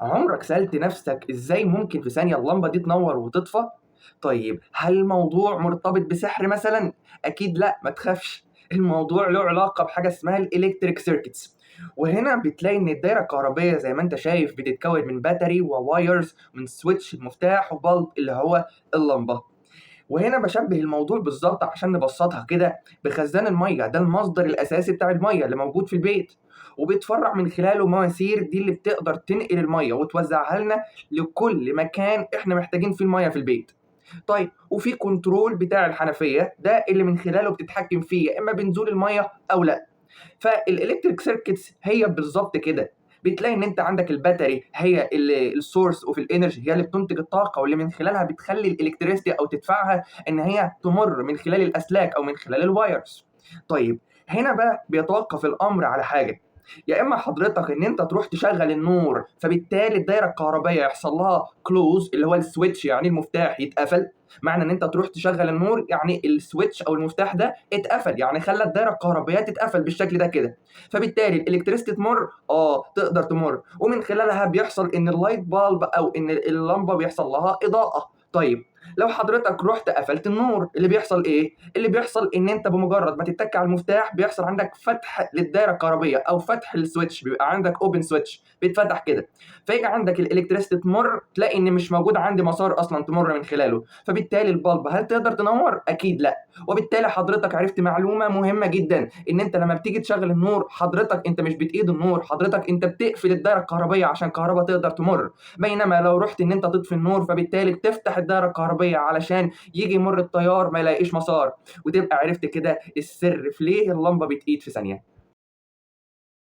عمرك سألت نفسك إزاي ممكن في ثانية اللمبة دي تنور وتطفى؟ طيب هل الموضوع مرتبط بسحر مثلا؟ أكيد لأ، ما تخافش. الموضوع له علاقة بحاجة اسمها ال electric circuits. وهنا بتلاقي إن الدايرة الكهربية زي ما أنت شايف بتتكون من battery و wires، من switch المفتاح، و bulb اللي هو اللمبة. وهنا بشبه الموضوع بالظبط عشان نبسطها كده بخزان المية، ده المصدر الأساسي بتاع المية اللي موجود في البيت، وبيتفرع من خلاله مواسير دي اللي بتقدر تنقل المية وتوزعها لنا لكل مكان احنا محتاجين فيه المية في البيت. طيب وفي control بتاع الحنفية ده اللي من خلاله بتتحكم فيه يا اما بنزول المية او لا. فال electric circuits هي بالظبط كده، بتلاقي ان انت عندك ال battery هي اللي ال source of ال energy، هي اللي بتنتج الطاقة واللي من خلالها بتخلي ال electricity او تدفعها ان هي تمر من خلال الاسلاك او من خلال ال wires. طيب هنا بقى بيتوقف الامر على حاجه، يا اما حضرتك ان انت تروح تشغل النور فبالتالي الدايرة الكهربائية يحصل لها close اللي هو ال switch، يعني المفتاح يتقفل. معنى ان انت تروح تشغل النور يعني ال switch او المفتاح ده اتقفل، يعني خلى الدايرة الكهربائية تتقفل بالشكل ده كده، فبالتالي ال electricity تمر، تقدر تمر، ومن خلالها بيحصل ان ال light bulb او ان اللمبة بيحصل لها اضاءه. طيب لو حضرتك رحت قفلت النور اللي بيحصل ايه؟ اللي بيحصل ان انت بمجرد ما تتك على المفتاح بيحصل عندك فتح للدايره الكهربيه او فتح لل switch، بيبقى عندك open switch بيتفتح كده، فيجي عندك ال electricity تمر، تلاقي ان مش موجود عندي مسار اصلا تمر من خلاله، فبالتالي ال bulb هل تقدر تنور؟ اكيد لا. وبالتالي حضرتك عرفت معلومة مهمة جدا، ان انت لما بتيجي تشغل النور حضرتك انت مش بتقيد النور، حضرتك انت بتقفل الدايرة الكهربيه عشان الكهرباء تقدر تمر. بينما لو رحت ان انت تطفي النور فبالتالي بتفتح الدايرة الكهربيه علشان يجي يمر التيار ما يلاقيش مسار. وتبقى عرفت كده السر في ليه اللمبة بتقيد في ثانية.